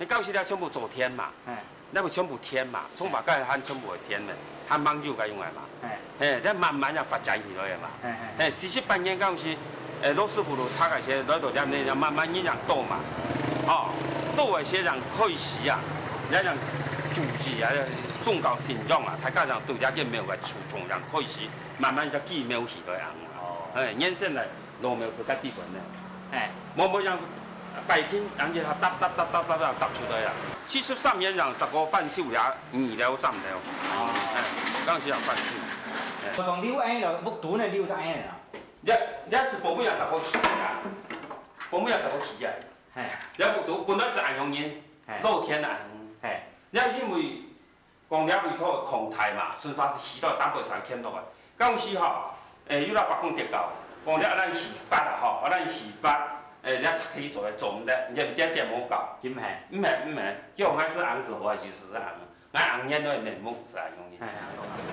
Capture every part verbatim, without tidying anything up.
到時咧全部做田嘛，哎，該毋全部田嘛，通化街還全部係田咩，還吂有个用个嘛。哎，嘿，這慢慢仔發展起來个嘛。哎，哎，嘿，四十八年到時，誒，老師傅就拆个時，來到這呢，慢慢人人多嘛，吼，多个時人開始啊，也人注意啊，宗教信仰啊，大家人對這個廟个注重，人開始慢慢就起廟起來啊。哦，哎，原先呢，老廟係該地方呢。 哎，無無像拜天，人家搭搭搭搭搭搭搭出來啊。七十三年人十個翻修也二樓三樓。哦，哎，當時人翻修。哎，講留恁樣了，屋肚呢留到恁樣啊。這這係本尾仔十個起啊，本尾仔十個起啊。哎，這屋肚本來係恁樣个，哎，露天个恁樣。哎，這因為 講這位所空大嘛，順續係起到東北山牽落來。到時吼，誒，有啦伯公得到，講這咱起發啊吼，咱起發，誒，這拆起做个做毋得，你毋點點無夠。毋係，毋係，毋係，叫𠊎係恁樣，係恁樣，𠊎恁樣个面目係恁樣个。哎，哎，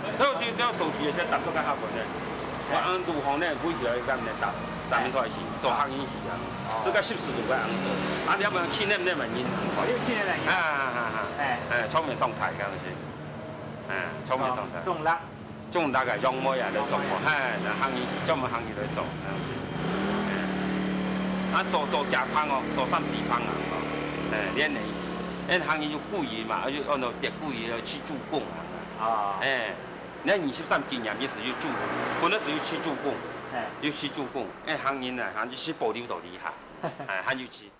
哎。所以就做起个時，當初較好个。 我恁樣路項呢，圍起來，恁樣搭，搭起出來去，做客人去啊。哦。自家十四路个恁樣做。啊，你要不然去那那麼遠。哦，又去那麼遠。啊，啊，啊，啊。哎。哎，場面當大，該時。哎，場面當大。哦，種辣。種辣个，楊梅啊，來種哦。嘿，那客人，專門客人來種，該時。哎。啊，做，做幾棚哦，做三四棚啊，哦。哎，連呢，因為客人有歸位嘛，又按照跌歸位，要去做工啊。哦。哎。 你看二十三紀念日係有做，本來係有去做工，嘿。有去做工，哎，行人啊，行就係保留到這下，哎，還有去。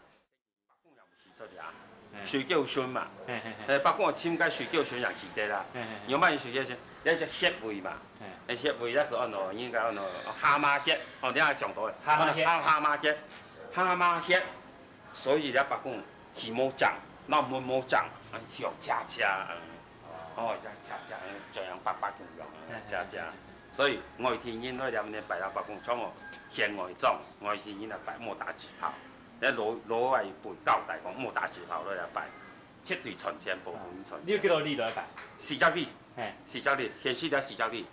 伯公也毋去出去啊，嘿。水狗孫嘛，嘿，嘿，嘿。哎，伯公尋个水狗孫也去得啦，嘿，嘿，嘿。有麼个水狗孫？那隻穴位嘛，嘿。哎，穴位那係安到，應該安到，哦，蛤蟆穴，哦，你還想到，蛤蟆穴。哦，蛤，蛤蟆穴，蛤蟆穴。 所以咧，伯公騎毛槳，那毛毛槳，啊，像車車，嗯，哦，像車車，嗯，像樣伯伯公樣，嗯，車車。所以外地人來這面拜啦伯公，像哦，縣外莊，外地人來拜，莫打紙炮。那老，老一輩交代講，莫打紙炮來拜，絕對傳承，保護傳承。你有幾多里來拜？四隻里，嘿。四隻里，現時咧四隻里。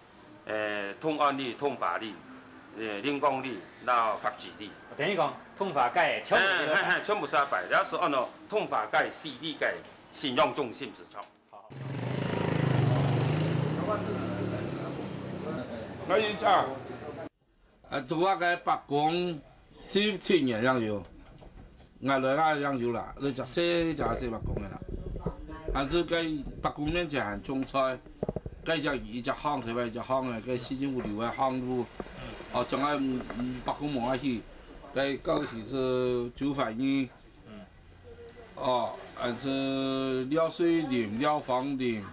誒，通安里、通化里、誒，臨江里、摎福聚里。等於講，通化街个全部都有拜。嘿，嘿，嘿，全部係拜，也係安到通化街四里个信仰中心係像。好。來一下。啊，拄仔个伯公 十七年樣有，𠊎來啊樣有啦，你隻細隻細伯公个啦。還係該伯公面前還種菜，該隻一隻巷，頭擺一隻巷个，該市政府留个巷路，哦，將來，嗯，伯公無愛去，該到時係九反一，哦，還係廖瑞林、廖芳林、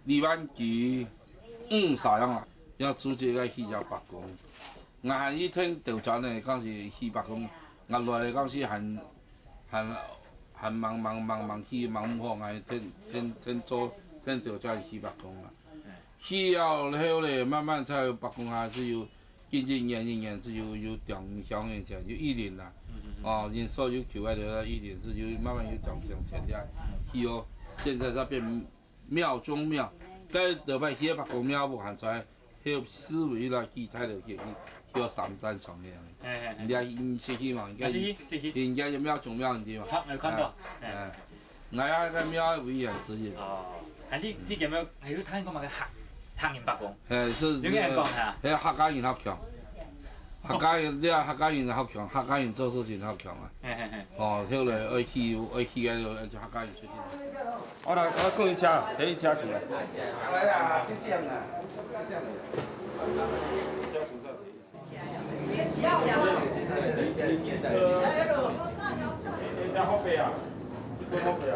李萬基，嗯，啥樣啊？要組織个去隻伯公。 𠊎還一聽調查呢，講係去伯公，𠊎來了講係還，還，還吂，吂，吂，吂去，吂毋好，𠊎聽，聽，聽做，聽調查去伯公啊。去了後咧，慢慢才有伯公還係有，近近年一年係有，有長響以前，有一年啦。哦，人數有求愛的一年係有慢慢有長響起來。去哦，現在才變 廟中廟，該頭擺歇伯公廟屋還在，歇四圍來去大樓歇去，歇三站長个樣。嘿，嘿，嘿。人家，嗯，是去嘛，應該，啊，是去，是去。人家有廟中廟，你知嘛？好，有看到。哎，嘿。哎，𠊎啊，該廟个委員之一。哦，啊，你，你有無，還有聽過麼个客，客人伯公？嘿，係，有人講哈？嘿，客家人較強。 客家人，你看客家人較強，客家人做事情較強啊。嘿，嘿，嘿。哦，後來愛去，愛去个，就客家人出去。我來，我講一車，提一車去啊。來啊，七點啦，七點啦。提一車後背啊，這個後背啊。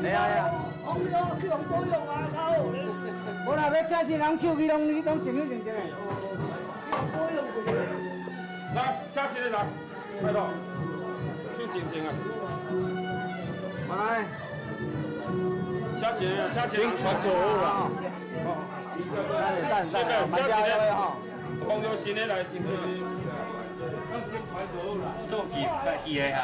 哎呀呀！無啦，欲請新人手機攏，攏整好整整的。來，請新的來，拜託，手整整啊。來，請新的，請新人。先坐好啦。哦，等等，這個，請新的，吼。捧著新的來，請新的。做起，起个哈。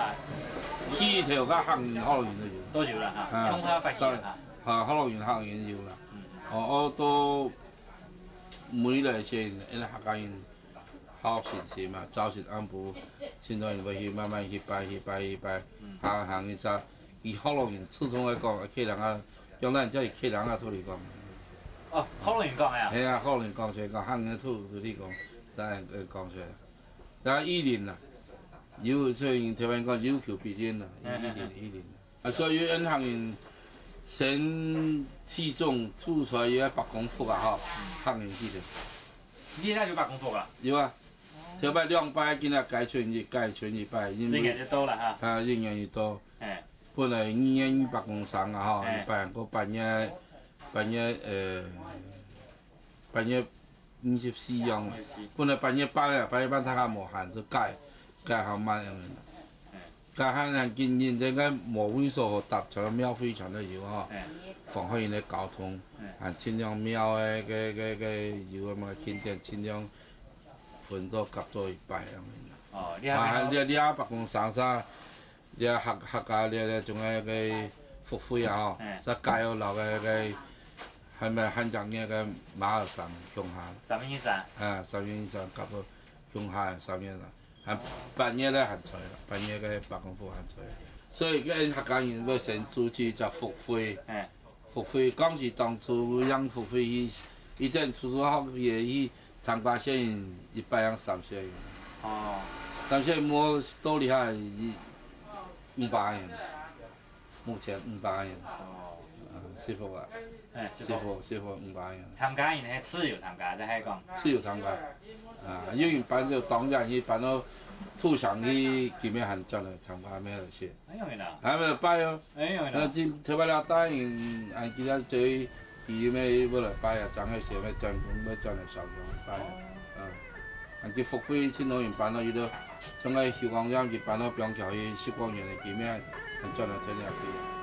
起頭佮客人、學老人都有。都有啦哈，啊，共下發起啦哈。 哈，學老人、客人有啦。嗯。哦，哦，都每來先，因為客家人好信心嘛，朝晨暗晡，盡多人會去慢慢去拜，去拜，去拜，嗯。行行一下，佢學老人自動會講，客人啊，將來叫佢客人啊，同你講。哦，學老人講个啊？係啊，學老人講出來，講客人都，都你講，再講出來。然後一零啦，有，所以台灣講有求必應啦，一零，一零。 啊，所以𠊎客人先起宗祖出來有伯公福啊，吼，客人記得。你那有伯公福啊？有啊，頭擺兩擺，今仔改存一，改存一擺，因為，人越多了哈。啊，人越多。哎。本來二月二伯公生啊，吼，哎。一擺，過半夜，半夜，呃，半夜 二十四樣，本來半月半个，半月半大家無閒，就改，改較慢樣个。嗯。改較慢，今現在个無位所好搭，全部廟會全部有吼。嗯。方便人个交通，嗯。還盡量廟个，个，个，个有个嘛，景點盡量分做合做一擺樣个。哦，你還啊，你，你啊，伯公生啥， 這客，客家這，這種个，个福會啊，吼，哎。再加入落个，个，還有還講个，个馬兒生共下。什麼意思啊？啊，什麼意思啊？搞到共下，什麼意思啊？還半夜咧還在啦，半夜个伯公福還在。所以个客家人會先組織一隻福會。哎。 福會，講起當初樣福會去，一等初初學也去參加，先一擺樣三十人。哦。三十人無到厲害，一，五百人。目前五百人。哦。啊，師傅啊。哎，師傅。師傅，師傅五百人。參加人係自由參加，抑係講？自由參加。啊，有人辦就當然去辦到土城去，佢乜還轉來參加，乜有些。哎喲，那。還沒有拜哦。 哎喲，那今，特別了，答應，啊，今仔載，佢乜無來拜啊，正个時節欲轉，欲轉來燒香拜啊。哦。嗯。啊，佢福會盡多人辦咯，有兜像个秀光寺，佢辦到放橋去十光年个，佢乜還轉來天天飛。